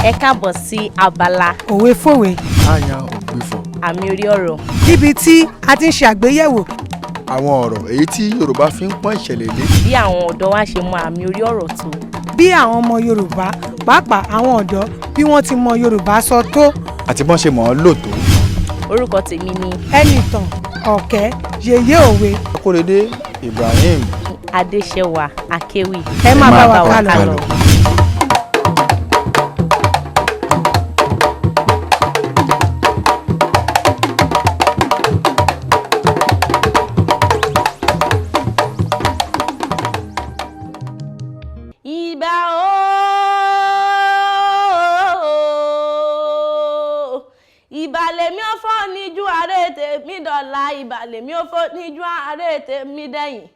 Ẹ káàbọ̀ sí abala Òwe fòwe. Àyàn ògbufọ̀. Àmì orí ọ̀rọ̀. Níbi tí a ti ń ṣe àgbéyẹ̀wò Àwọn ọ̀rọ̀ èyí tí Yorùbá fi ń pọ́n ìṣẹ̀lẹ̀ lé. Bí àwọn ọ̀dọ́ wa ṣe mọ àmì orí ọ̀rọ̀ tó. Bí àwọn ọmọ Yorùbá, pàápàá àwọn ọ̀dọ́, bí wọ́n ti mọ Yorùbá sọ tó. Àti bọ́n ṣe mọ̀ ọ́n lò tó. Orúkọ tèmi ni Ẹnìtàn Ọ̀kẹ́ Yèyé Òwe. Akóredé Ibrahim. Adéṣẹwà Akéwì. Ẹ máa bá wa ká lọ. Ìbà ooo, ìbà lèmi ò fọ́ níjú àárẹ̀ tèmi dọ̀la, ìbà lèmi ò fọ́ níjú àárẹ̀ tèmi dẹ̀yìn.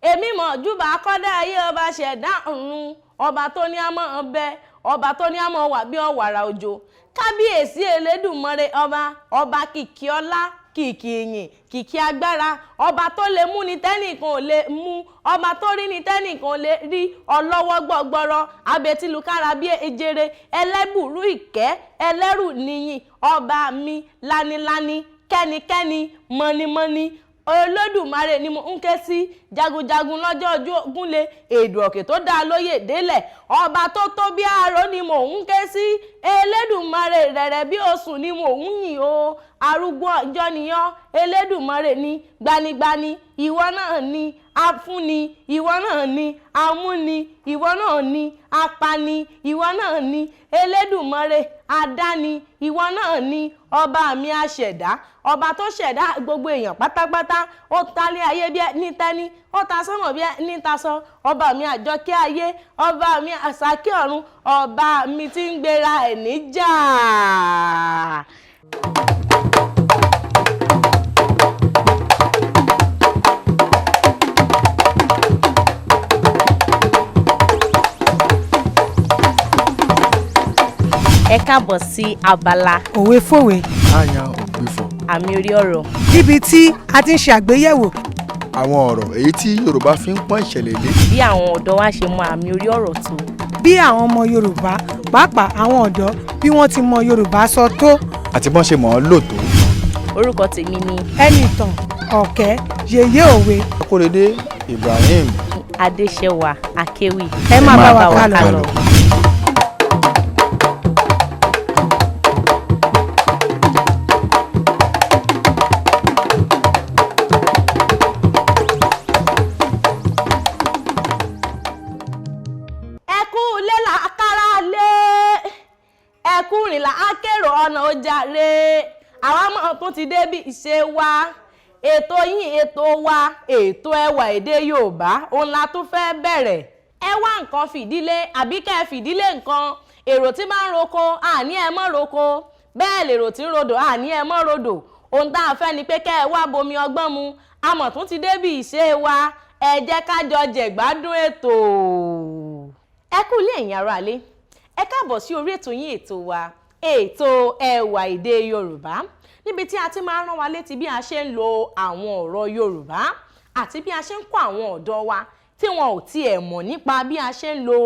Èmi mọ̀ júbà kọ́dá ayé, ọba ṣẹ̀dá ọ̀run, ọba tó ní àmọ́ ọbẹ̀, ọba tó ní àmọ́ wà bí ọ̀wàrà òjò, kábíyèsí Elédùmarè, ọba ọba, kìkì ọlá, kìkì ìyìn, kìkì agbára, ọba tó lè mú ni tẹ́nìkan ò lè mú, ọba tó rí ni tẹ́nìkan ò lè rí, ọlọ́wọ́ gbọgbọrọ, abetilukára bí ejere, ẹlẹ́bùrú ìkẹ́, ẹlẹ́rù níyìn, ọba mi lanilani, kẹ́nikẹ́ni, mọ́nímọ́ní, Olódùmarè ni mo ń ké sí, jagunjagun lọ́jọ́ ojú ogun lé, èdè òkè tó dá lóyè délẹ̀, ọba tó tó bí aró ni mò ń ké sí, Elédùmarè, rẹ̀rẹ̀ bí osùn ni mò ń yìn o, arúgbó ọjọ́ nìyàn, Elédùmarè ni gbanigbani, ìwọ náà ni afúnni, ìwọ náà ni amúni, ìwọ náà ni apani, ìwọ náà ni Elédùmarè adáni, ìwọ náà ni ọba mi aṣẹ̀dá, ọba tó ṣẹ̀dá gbogbo èèyàn pátápátá, ó talé ayé bí ẹni tẹ́ni, ó ta sánmọ̀ bí ẹni tasọ, ọba mi àjọkẹ́ ayé, ọba mi àsàkẹ́ ọ̀run, ọba mi tí ń gbéra ẹ̀ níjà. Ẹ káàbọ̀ sí abala Òwe fòwe. Àyàn ògbufọ̀. Àmì orí ọ̀rọ̀. Níbi tí a ti ń ṣe àgbéyẹ̀wò Àwọn ọ̀rọ̀ èyí tí Yorùbá fi ń pọ́n ìṣẹ̀lẹ̀ lé. Bí àwọn ọ̀dọ́ wa ṣe mọ àmì orí ọ̀rọ̀ tó. Bí àwọn ọmọ Yorùbá, pàápàá àwọn ọ̀dọ́, bí wọ́n ti mọ Yorùbá sọ tó. Àti bọ́n ṣe mọ̀ ọ́n lò tó. Orúkọ tèmi ni Ẹnìtàn Ọ̀kẹ́ Yèyé Òwe. Akóredé Ibrahim. Adéṣẹwà Akéwì. Ẹ máa bá wa ká lọ. Ẹ kú ilé là á kára lé, ẹ kú rìn là á kérò ọ̀nà ojàre, àwa mọ̀ tún ti dé bí ìṣe wa, ètò yín, ètò wa, ètò ẹwà èdè Yorùbá, òun la tún fẹ́ bẹ̀rẹ̀. Ẹ wá nǹkan fìdílé àbí kẹ́ ẹ fìdílé nǹkan. Èrò tí máa ń roko, àní ẹ mọ́ roko, bẹ́ẹ̀ lèrò tí ń rodò, àní ẹ mọ́ rodò. Ohun tá a fẹ́ ni pé kẹ́ ẹ wá bomi ọgbọ́n mu. Amọ̀ tún ti dé bí ìṣe wa, ẹ jẹ́ ká jọ jẹ̀gbádùn ètò. Ẹ kú ilé, ẹ̀yin ará ilé, ẹ káàbọ̀ sí orí ètò yín, ètò wa, ètò ẹwà èdè Yorùbá, níbi tí a ti máa ń rán wa létí bí a ṣe ń lo àwọn ọ̀rọ̀ Yorùbá àti bí a ṣe ń kọ́ àwọn ọ̀dọ́ wa tí wọn ò tiẹ̀ mọ̀ nípa bí a ṣe ń lo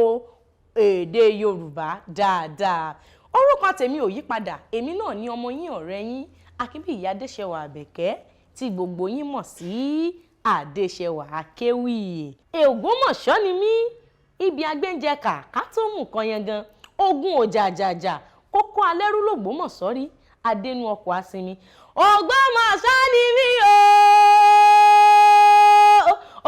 èdè Yorùbá dáadáa. Orúkọ tèmi ò yí padà, èmi náà ní ọmọ yín, ọ̀rẹ́ yín, Akínbíyì Adéṣẹwà Àbẹ̀kẹ́, tí gbogbo yín mọ̀ sí Adéṣẹwà Akéwì. Ògbómọ̀ṣọ́ ni mí, ibi agbẹ́njẹ kà ká tó mú kan yangan, ogun òjàjàjà kókó alẹ́rú lògbómọ̀ṣọ́ rí adẹnu ọkọ̀ asinmi. Ògbómọ̀ṣọ́ ni mí o,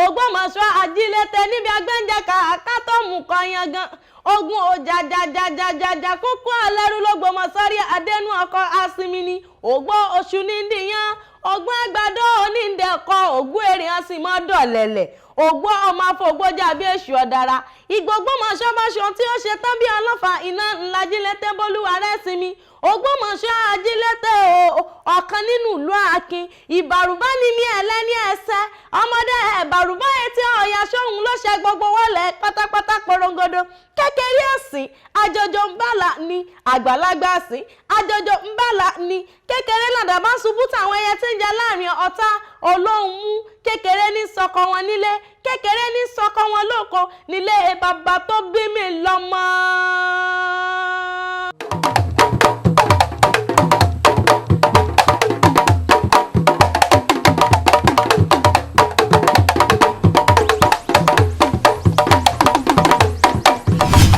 Ògbómọ̀ṣọ́ ajílété, níbi agbẹ́njẹ kà ká tó mú kan yangan, ogun òjàjàjàjàjà kókó alẹ́rú lògbómọ̀ṣọ́ rí adẹnu ọkọ̀ asinmi ni ògbó oṣù ní ndìyàn, ògbó àgbàdo oníndẹ̀kọ, ògbó èrè àsìmọ́ dọ̀lẹ̀lẹ̀, ògbó ọmọ afọgbójà bí èṣù ọ̀dàrà ìgbògbómọ̀ṣọ́ tí ó ṣe tán bí ọlọ́fà iná ńlá jílété bólúwa rẹ̀ sinmi. Ògbómọ̀ṣọ́ ajílété o, ọ̀kan nínú ìlú Akin. Ìbàrùbá ni mí, ẹlẹ́ni ẹsẹ̀ ọmọdé ẹ̀bàrùbá etí ọ̀yà sóhun ló ṣe gbogbo wọlé pátápátá porongodo. Kékeré ẹ̀sìn àjọjọ ń bàlà ni, àgbàlagbà ẹ̀sìn àjọjọ ń bàlà ni, kékeré làdà bá ṣubú táwọn ẹyẹ tí ń jẹ láàrin ọ̀tá olóhùn mú, kékeré ní sọkọ wọn nílé, kékeré ní sọkọ wọn lóko nílé bàbá tó bí mi lọ́mọ.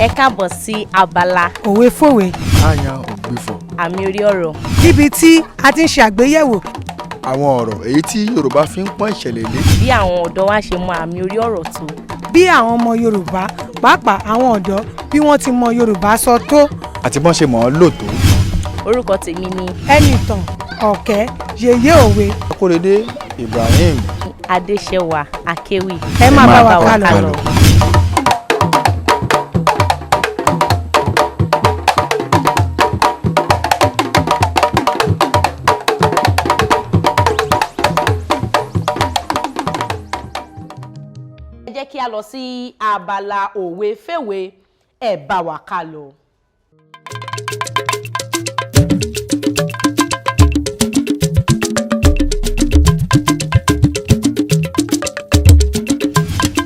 Ẹ káàbọ̀ sí abala òwe fòwe, Àyàn ògbufọ̀. Àmì orí ọ̀rọ̀. Níbi tí a ti ń ṣe àgbéyẹ̀wò Àwọn ọ̀rọ̀ èyí tí Yorùbá fi ń pọ́n ìṣẹ̀lẹ̀ lé. Bí àwọn ọ̀dọ́ wa ṣe mọ àmì orí ọ̀rọ̀ tó. Bí àwọn ọmọ Yorùbá, pàápàá àwọn ọ̀dọ́, bí wọ́n ti mọ Yorùbá sọ tó. Àti bọ́n ṣe mọ̀ ọ́n lò tó. Orúkọ tèmi ni Ẹnìtàn Ọ̀kẹ́ Yèyé Òwe. Akóredé Ibrahim. Adéṣẹwà Akéwì. Ẹ máa bá wa ká lọ. Ẹ jẹ́ kí a lọ sí abala òwe fèwe, ẹ bá wa ká lọ.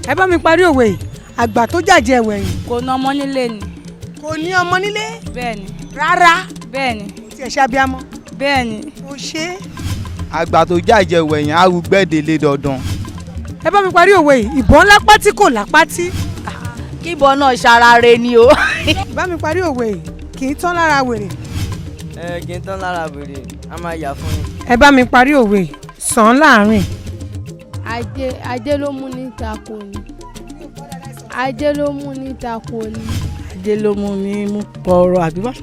Ẹ bá mi parí òwe yìí: àgbà tó jàjẹ wẹ̀yìn. Kò ná ọmọ nílé ni. Kò ní ọmọ nílé. Bẹ́ẹ̀ni. Rárá. Bẹ́ẹ̀ni. Kò tiẹ̀ ṣe abiyamọ. Bẹ́ẹ̀ni. Kò ṣe é. Àgbà tó jàjẹ wẹ̀yìn arúgbẹ́dẹ́lé dandan. Ẹ bá mi parí òwe yìí: ìbọn lápá tí kò lápá tí. Kíbọn náà ṣara re ni o. Bá mi parí òwe yìí: kì í tán lára wèrè. Ẹ kì í tán lára wèrè, a máa yà fún ni. Ẹ bá mi parí òwe yìí: sàn án láàrin. Ajé, ajé ló mú ní tako ni. Ajé ló mú ní tako ni. Ajé ló mú ní mú pọ̀rọ̀ àdúrà.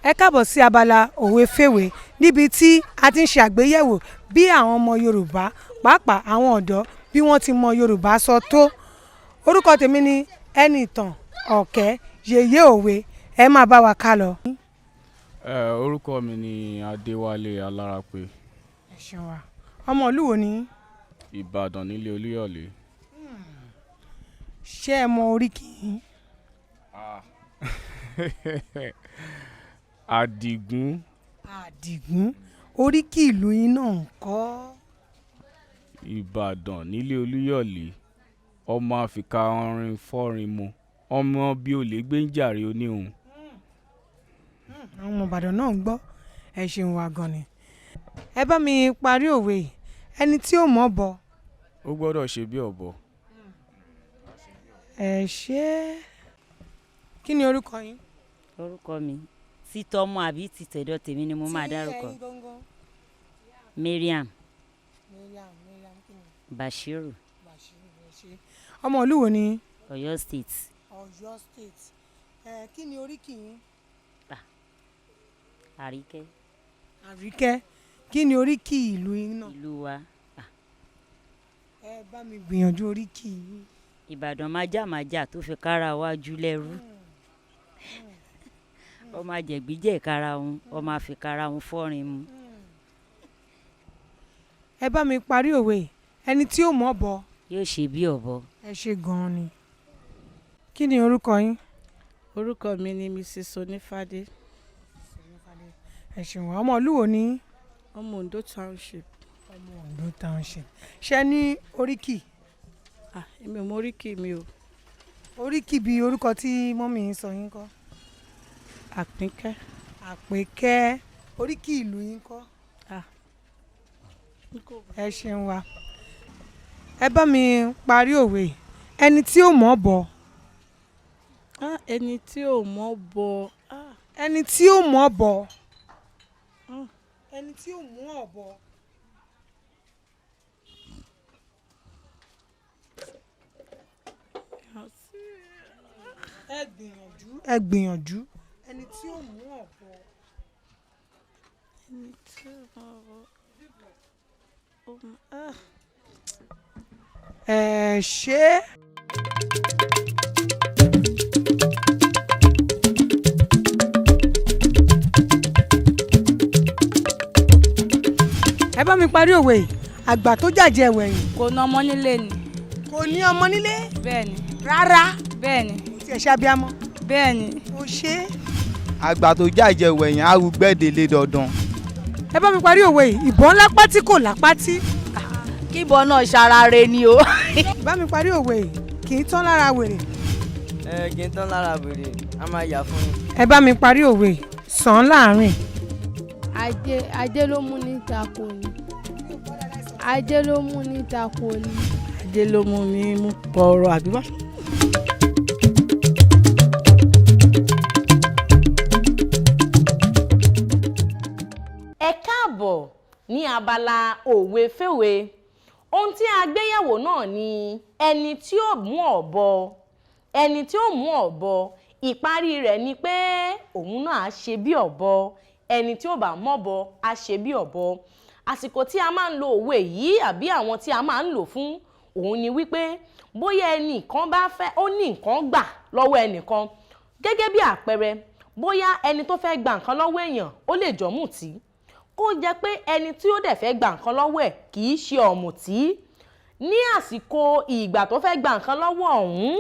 Ẹ káàbọ̀ sí abala òwe fèwé, níbi tí a ti ń ṣe àgbéyẹ̀wò bí àwọn ọmọ Yorùbá, pàápàá àwọn ọ̀dọ́, bí wọ́n ti mọ Yorùbá sọ tó. Orúkọ tèmi ni Ẹnìtàn Ọ̀kẹ́ Yèyé Òwe. Ẹ máa bá wa ká lọ. Ẹ orúkọ mi ni Adéwálé Alárápé. Ẹ ṣeun wa. Ọmọ ìlú wo ni yín? Ìbàdàn nílé Olúyọ̀lé. Ṣé ẹ mọ oríkì yín? Àdìgún. Àdìgún. Oríkì ìlú yín náà ń kọ́? Ìbàdàn nílé Olúyọ̀lé, ọmọ àfikà ọrin fọ́rin mu, ọmọ bíi olè gbé ń jàre oníhun. Àwọn ọmọ Ìbàdàn náà ń gbọ́. Ẹ ṣeun wa gan ni. Ẹ bá mi parí òwe yìí: ẹni tí ò mọ̀ bọ̀. Ó gbọ́dọ̀ ṣe bí ọ̀bọ. Ẹ ṣé. Kí ni orúkọ yín? Orúkọ mi, títọ́mọ àbí títẹ̀dọ̀ tèmi ni mo máa dárúkọ? Tí ẹ̀yin gangan. Mariam. Mariam, Mariam kí ni? Bashiru. Bashiru, ẹ ṣé. Ọmọ ìlú wo ni yín? Ọ̀yọ́ State. Ọ̀yọ́ State. Ẹ kí ni oríkì yín? Àríkẹ́. Àríkẹ́. Kí ni oríkì ìlú yín náà? Ìlú wa. Ẹ bá mi gbìyànjú oríkì yín. Ìbàdàn májàmájà tó fi kára wájú lẹ́rú, ọmọ àjẹgbíjẹ kára òun, ọmọ àfikàrà òun fọ́rin mu. Ẹ bá mi parí òwe yìí: ẹni tí ò mọ̀ bọ̀. Yóò ṣe bí ọ̀bọ. Ẹ ṣé gan-an ni. Kí ni orúkọ yín? Orúkọ mi ni Mrs Onífádé. Ẹ ṣeun. Ọmọ ìlú wo ni yín? Ọmọ Ondo Township. Ọmọ Ondo Township. Ṣé ní oríkì? Ah, èmi ò mọ oríkì mi o. Oríkì bíi orúkọ tí mọ́mì yín sọ yín kọ́? Àpínkẹ́. Àpèkẹ́. Oríkì ìlú yín kọ́? Ah. Ẹ ṣeun wa. Ẹ bá mi parí òwe yìí: ẹni tí ò mọ̀ bọ̀. Ah, ẹni tí ò mọ̀ bọ̀. Ah. Ẹni tí ò mọ̀ bọ̀. Ẹni tí ò mú ọ̀bọ. Ẹ gbìyànjú, ẹ gbìyànjú. Ẹni tí ò mú ọ̀bọ. Ẹni tí ò mọ̀ bọ̀. Ah. Ẹ ṣé. Ẹ bá mi parí òwe yìí: àgbà tó jàjẹ wẹ̀yìn. Kò ná ọmọ nílé ni. Kò ní ọmọ nílé. Bẹ́ẹ̀ni. Rárá. Bẹ́ẹ̀ni. Kò tiẹ̀ ṣe abiyamọ. Bẹ́ẹ̀ni. Kò ṣe é. Àgbà tó jàjẹ wẹ̀yìn arúgbẹ́dẹ́lé dandan. Ẹ bá mi parí òwe yìí: ìbọn lápá tí kò lápá tí. Kíbọn náà ṣara re ni o. Bá mi parí òwe yìí: kì í tán lára wèrè. Ẹ kì í tán lára wèrè, a máa yà fún ni. Ẹ bá mi parí òwe yìí: sàn án láàrin. Ajé, ajé ló mú ní tako ni. Ajé ló mú ní tako ni. Ajé ló mú ní mú pọ̀rọ̀ àbí wá. Ẹ káàbọ̀ ní abala òwe fèwe. Ohun tí a gbéyẹ̀wò náà ni ẹni tí ó mú ọ̀bọ, ẹni tí ó mú ọ̀bọ, ìparí rẹ̀ ni pé òun náà á ṣe bí ọ̀bọ. Ẹni tí ó bá mọ̀bọ á ṣe bí ọ̀bọ. Àsìkò tí a máa ń lo òwe yìí àbí àwọn tí a máa ń lò fún òun ni wípé bóyá ẹnìkan bá fẹ́ ó ní nǹkan gbà lọ́wọ́ ẹnìkan, gẹ́gẹ́ bí àpẹẹrẹ, bóyá ẹni tó fẹ́ gba nǹkan lọ́wọ́ èèyàn ó lè jọ̀mùtí, kó jẹ́ pé ẹni tí ó dẹ̀ fẹ́ gba nǹkan lọ́wọ́ ẹ̀ kì í ṣe ọ̀mùtí. Ní àsìkò ìgbà tó fẹ́ gba nǹkan lọ́wọ́ ọ̀hún,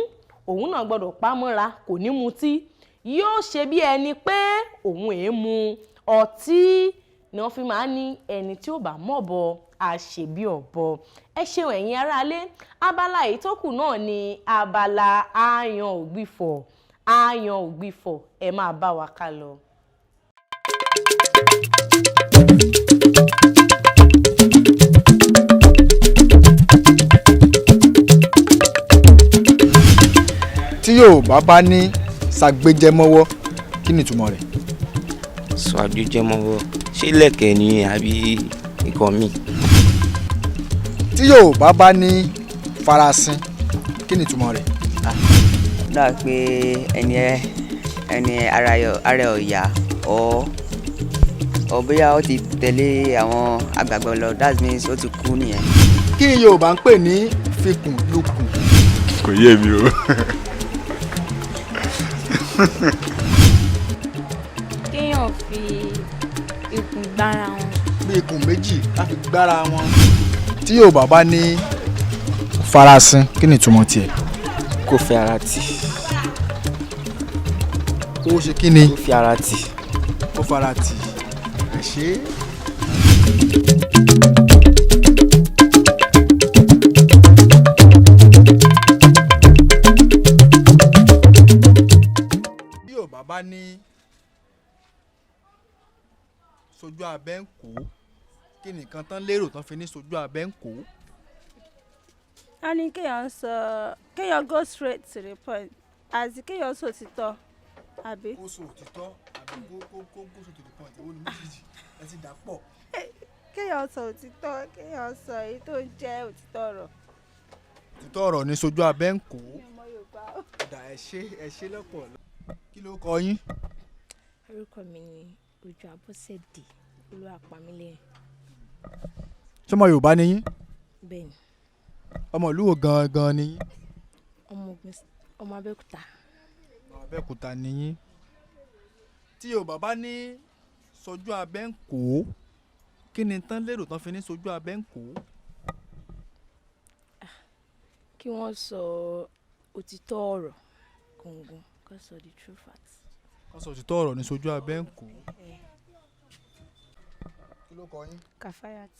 òun náà gbọ́dọ̀ pamọ́ra, kò ní mutí, yóò ṣe bí ẹni pé òun èé mu ọtí. Ni wọ́n fi máa ń ní ẹni tí ó bá mọ̀bọ á ṣe bí ọ̀bọ. Ẹ ṣeun ẹ̀yin aráalé. Abala èyí tó kù náà ni abala aáyan ògbìfọ̀. Aáyan ògbìfọ̀, ẹ máa bá wa ká lọ. Tí Yorùbá bá ní ṣàgbéjẹmọ́wọ́, kí ni ìtumọ̀ rẹ̀? Sọ àgbéjẹmọ́wọ́, ṣé lẹ̀kẹ̀ ni àbí nǹkan míì? Tí Yorùbá bá ní farasin, kí ni ìtumọ̀ rẹ̀? Dà pé ẹni ẹ ẹni ara ẹ ò yá ọ bóyá ó ti tẹ̀lé àwọn àgbààgbà lọ, that means ó ti kú nìyẹn. Kí ni Yorùbá ń pè ní fikùn lukùn? Kò yé mi o. Kéèyàn fi ikùn gbára wọn. Bí ikùn méjì láti gbára wọn. Tí Yorùbá bá ní farasin, kí ni ìtumọ̀ tiẹ̀? Kó fi ara tì. Kó ṣe kí ni? Kó fi ara tì. Kó fara tì. Ẹ ṣé. Bí Yorùbá bá ní sojú abẹ́ ń kó, kí nìkan tán lérò tán fi ní sojú abẹ́ ń kó? A ní kéèyàn sọ, kéèyàn go straight to the point, àti kéèyàn sọ òtítọ́, àbí. Kó sọ òtítọ́ àbí kó kó kó go straight to the point, èwo ni méjèèjì ẹ ti dà pọ̀? Kéèyàn sọ òtítọ́, kéèyàn sọ èyí tó ń jẹ́ òtítọ́ ọ̀rọ̀. Òtítọ́ ọ̀rọ̀ ní sojú abẹ́ ń kó. Ọ̀dà, ẹ ṣé, ẹ ṣé lọ́pọ̀. Kí ló kọ yín? Orúkọ mi ni Òjó Abọ́sẹ̀dé Olúwapamílẹ́rìn. Ṣọmọ Yorùbá ni yín? Bẹ́ẹ̀ni. Ọmọ ìlú wo gangan ni yín? Ọmọ Ògùn, ọmọ Abẹ́òkúta. Ọmọ Abẹ́òkúta ni yín. Tí Yorùbá bá ní sojú abẹ́ ń kó, kí ni tán lérò tán fi ní sojú abẹ́ ń kó? Kí wọ́n sọ òtítọ́ ọ̀rọ̀ gangan, kó sọ the true facts. Kó sọ òtítọ́ ọ̀rọ̀ ní sojú abẹ́ ń kó. Kí ló kọ yín? Kafayat.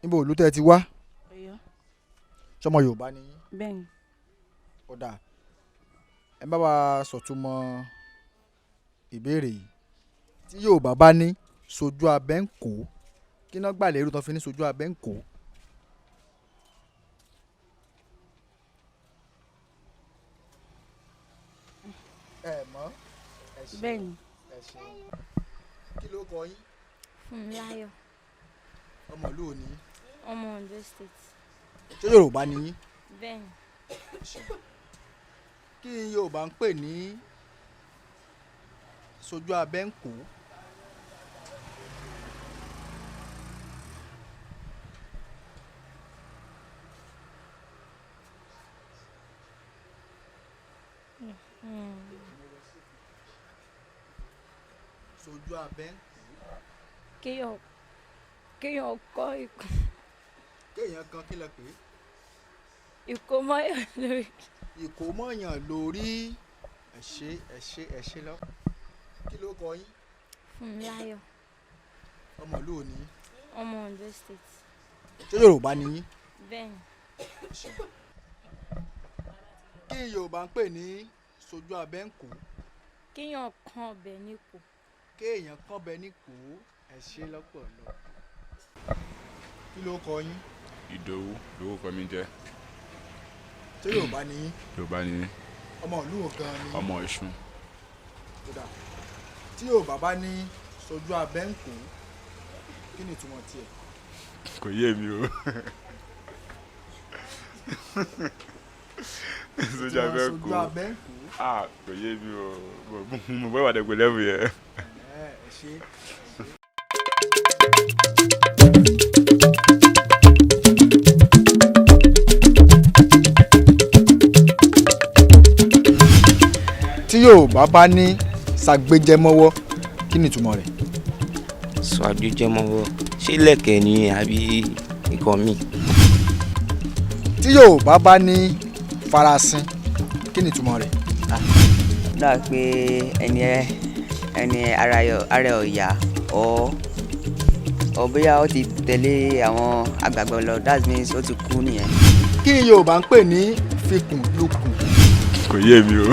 Níbo ìlú tẹ́ ẹ ti wá? Ọ̀yọ́. Ṣọmọ Yorùbá ni yín? Bẹ́ẹ̀ni. Ọ̀dà, ẹ bá wa sọ̀túnmọ̀ ìbéèrè yìí. Tí Yorùbá bá ní sojú abẹ́ ń kó, kí ná gbà lérò tán fi ní sojú abẹ́ ń kó? Ẹ mọ̀. Ẹ ṣeun. Bẹ́ẹ̀ni. Ẹ ṣeun. Kí ló kọ yín? Fúnmiláyọ̀. Ọmọ ìlú wo ni yín? Ọmọ Ondo State. Ṣé Yorùbá ni yín? Bẹ́ẹ̀ni. Kí ni Yorùbá ń pè ní sojú abẹ́ ń kó? Sojú abẹ́ ń kó. Kéèyàn kọ́ ikú. Kéèyàn kan kí lẹ pè é? Ìkómọ́yàn lórí. Ìkómọ́yàn lórí. Ẹ ṣé, ẹ ṣé, ẹ ṣé lọ. Kí ló kọ yín? Fúnmiláyọ̀. Ọmọ ìlú wo ni yín? Ọmọ Ondo State. Ṣé Yorùbá ni yín? Bẹ́ẹ̀ni. Kí ni Yorùbá ń pè ní sojú abẹ́ ń kó? Kéèyàn kan ọbẹ̀ níkò. Kéèyàn kan ọbẹ̀ níkò. Ẹ ṣe lọ́pọ̀lọpọ̀. Kí ló kọ yín? Ìdòwú lórúkọ mi jẹ́. Ṣé Yorùbá ni yín? Yorùbá ni mí. Ọmọ ìlú wo gan ni? Ọmọ Ọ̀ṣun. Ó dáa. Tí Yorùbá bá ní sojú abẹ́ ń kó, kí ni ìtumọ̀ tiẹ̀? Kò yé mi o. Sojú abẹ́ ń kó. Sojú abẹ́ ń kó. Ah, kò yé mi o. Mo bọ́ ìwádìí pẹ̀lú ẹ̀bùn yẹn. Ẹ ṣe. Tí Yorùbá bá ní ṣàgbéjẹmọ́wọ́, kí ni ìtumọ̀ rẹ̀? Sọ àjùjẹmọ́wọ́, ṣé lẹ̀kẹ̀ ni àbí nǹkan míì? Tí Yorùbá bá ní farasin, kí ni ìtumọ̀ rẹ̀? Dà pé ẹni ẹ ẹni ara ẹ ara ẹ ò yá ọ bóyá ó ti tẹ̀lé àwọn àgbààgbà lọ, that means ó ti kú nìyẹn. Kí ni Yorùbá ń pè ní fikùn lukùn? Kò yé mi o.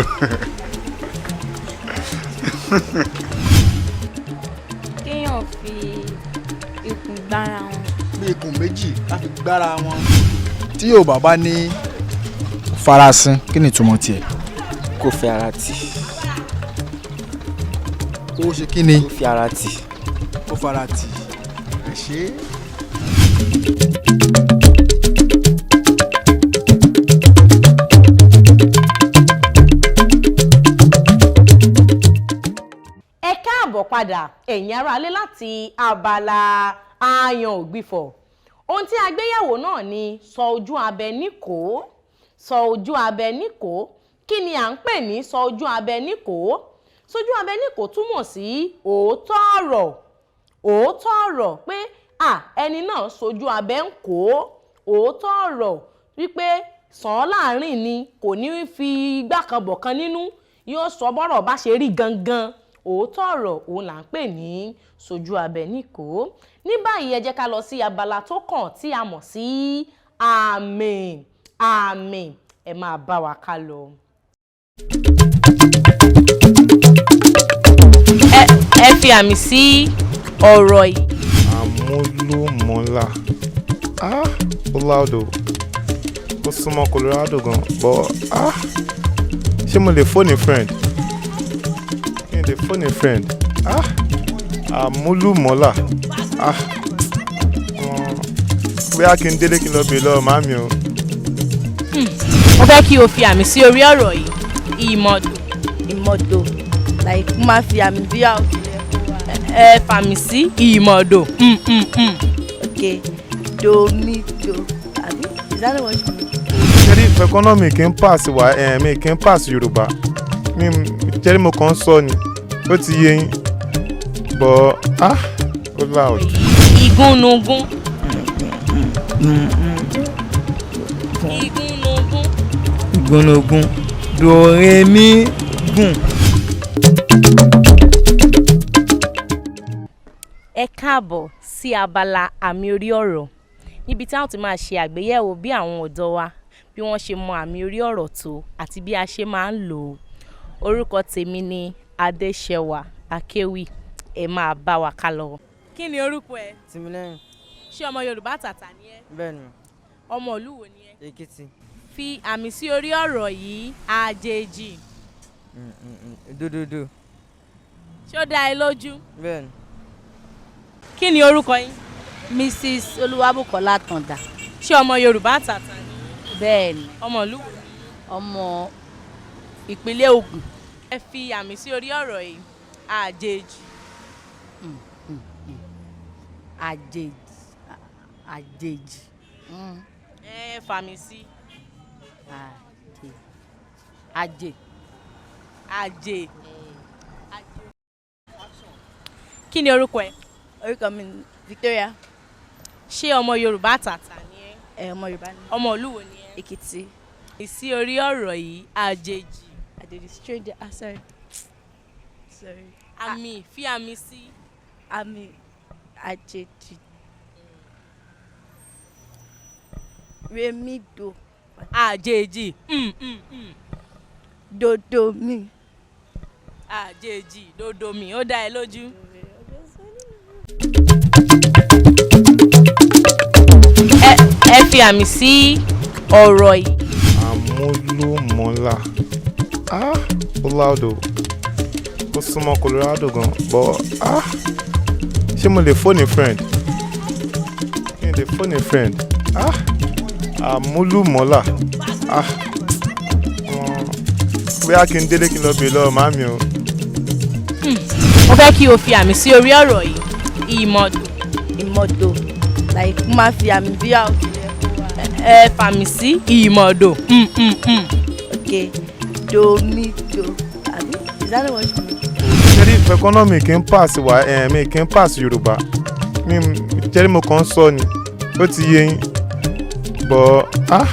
Kéèyàn fi ikùn gbára wọn. Bí ikùn méjì láti gbára wọn. Tí Yorùbá bá ní farasin, kí ni ìtumọ̀ tiẹ̀? Kó fi ara tì. Kó ṣe kí ni? Kó fi ara tì. Kó fara tì. Ẹ ṣe. Ẹ káàbọ̀ padà, ẹ̀yin aráalé, láti abala aáyan ògbìfọ̀. Ohun tí a gbéyẹ̀wò náà ni sọ ojú abẹ níkòó. Sọ ojú abẹ níkòó, kí ni à ń pè ní sọ ojú abẹ níkòó? Sójú abẹ níkòó túmọ̀ sí òótọ́ ọ̀rọ̀. Òótọ́ ọ̀rọ̀ pé à ẹni náà sojú abẹ ń kó òótọ́ ọ̀rọ̀, wípé sàn án láàrin ni, kò ní fi igbá kan bọ̀ kan nínú, yóò sọ bọ́rọ̀ bá ṣe rí gangan. Òótọ́ ọ̀rọ̀ òun là ń pè ní sojú abẹ níkòó. Ní báyìí, ẹ jẹ́ ká lọ sí abala tó kàn tí a mọ̀ sí àmì àmì. Ẹ máa bá wa ká lọ. Ẹ fi àmì sí ọ̀rọ̀ yìí. Àmúlùmọ́là, ah, ó loud o. Ó súnmọ́ Colorado gan, but ah, ṣé mo lè phone a friend? Mi lè phone a friend. Ah, àmúlùmọ́là, ah, bóyá kí n délé kí n lọ bèè lọ́wọ́ màmí o. Mo fẹ́ kí o fi àmì sí orí ọ̀rọ̀ yìí: ìmọ̀dò. Ìmọ̀dò, like mo máa fi àmì bí àwọn. Ẹ fàmì sí ìmọ̀dò. Ok, domido, àbí is that what you mean? Ṣẹ́rí economy kì í pass wa ẹ̀, mi kì í pass Yorùbá mi. Ṣẹ́rí mo kàn ń sọ ni, ó ti yé yín, but ah, ó loud. Igúnnugún. Igúnnugún. Ìgbónogún, dòrèmí gùn. Ẹ káàbọ̀ sí abala àmì orí ọ̀rọ̀, níbi tí a ó ti máa ṣe àgbéyẹ̀wò bí àwọn ọ̀dọ́ wa bí wọ́n ṣe mọ àmì orí ọ̀rọ̀ tó àti bí a ṣe máa ń lò ó. Orúkọ tèmi ni Adéṣẹwà Akéwì. Ẹ máa bá wa ká lọ. Kí ni orúkọ ẹ? Tìmílẹ́yìn. Ṣé ọmọ Yorùbá tàtà ni ẹ? Bẹ́ẹ̀ni. Ọmọ ìlú wo ni ẹ? Èkìtì. Fi àmì sí orí ọ̀rọ̀ yìí: àjèjì. Dódòdó. Ṣé ó dá ẹ lójú? Bẹ́ẹ̀ni. Kí ni orúkọ yín? Mrs Olúwabùkọ́lá Tàǹdà. Ṣé ọmọ Yorùbá tàtà ni? Bẹ́ẹ̀ni. Ọmọ ìlú wo? Ọmọ ìpínlẹ̀ Ògùn. Ẹ fi àmì sí orí ọ̀rọ̀ yìí: àjèjì. Àjèjì, àjèjì. Ẹ fàmì sí. Àjè, àjè. Àjè. Kí ni orúkọ ẹ? Orúkọ mi ni Victoria. Ṣé ọmọ Yorùbá tàtà ni ẹ? Ẹ, ọmọ Yorùbá ni. Ọmọ ìlú wo ni ẹ? Èkìtì. Sí orí ọ̀rọ̀ yìí: àjèjì. Àjèjì, stranger, ah, sorry, sorry. Àmì, fi àmì sí. Àmì àjèjì. Remido. Àjèjì. Dodo mi. Àjèjì dodo mi, ó dá ẹ lójú? fi àmì sí ọ̀rọ̀ yìí. Àmúlùmọ́là. Ah, ó loud o. Ó súnmọ́ Colorado gan, but ah, ṣé mo lè phone a friend? Mi ò lè phone a friend. Ah, àmúlùmọ́là. Ah, bóyá kí n délé kí n lọ bèè lọ́wọ́ màámi o. Mo fẹ́ kí o fi àmì sí orí ọ̀rọ̀ yìí. Ìmọ̀dò. Ìmọ̀dò, like mo máa fi àmì bí àwọn. Ẹ fàmì sí ìmọ̀dò. Ok, do mi do, àbí, is that what you mean? Ṣé rí economy kì í pass wa ẹ̀ mi kì í pass Yorùbá mi jẹ́rí mo kàn ń sọ ni ó ti yé yín, but ah,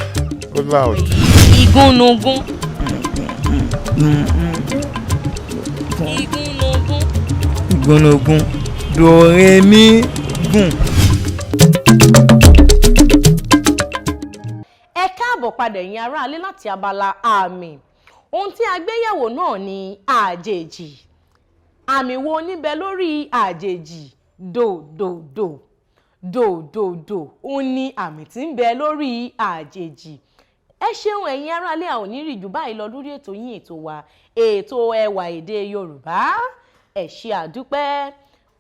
ó loud. Igúnnugún. Igúnnugún. Ìgúnnugún dòrèmí gùn. Ẹ káàbọ̀ padà ẹ̀yin aráalé láti abala àmì. Ohun tí a gbé yẹ̀wò náà ni àjèjì. Àmì wo níbẹ̀ lórí àjèjì? Dò dò dò dò dò dò ó ní àmì tí ń bẹ lórí àjèjì. Ẹ ṣeun ẹ̀yin aráalé, a ò ní rí jù báyìí lọ lórí ètò yín, ètò wa, ètò ẹwà èdè Yorùbá. Ẹ ṣé àdúpẹ́.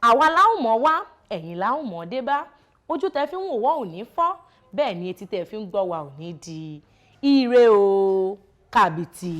Àwa la ó mọ̀ wá, ẹ̀yin la ó mọ̀ dé bá. Ojú tẹ fi ń wò wọ́ ò ní fọ́, bẹ́ẹ̀ ni etí tẹ fi ń gbọ́ wa ò ní di. Ire o, kàbìtì.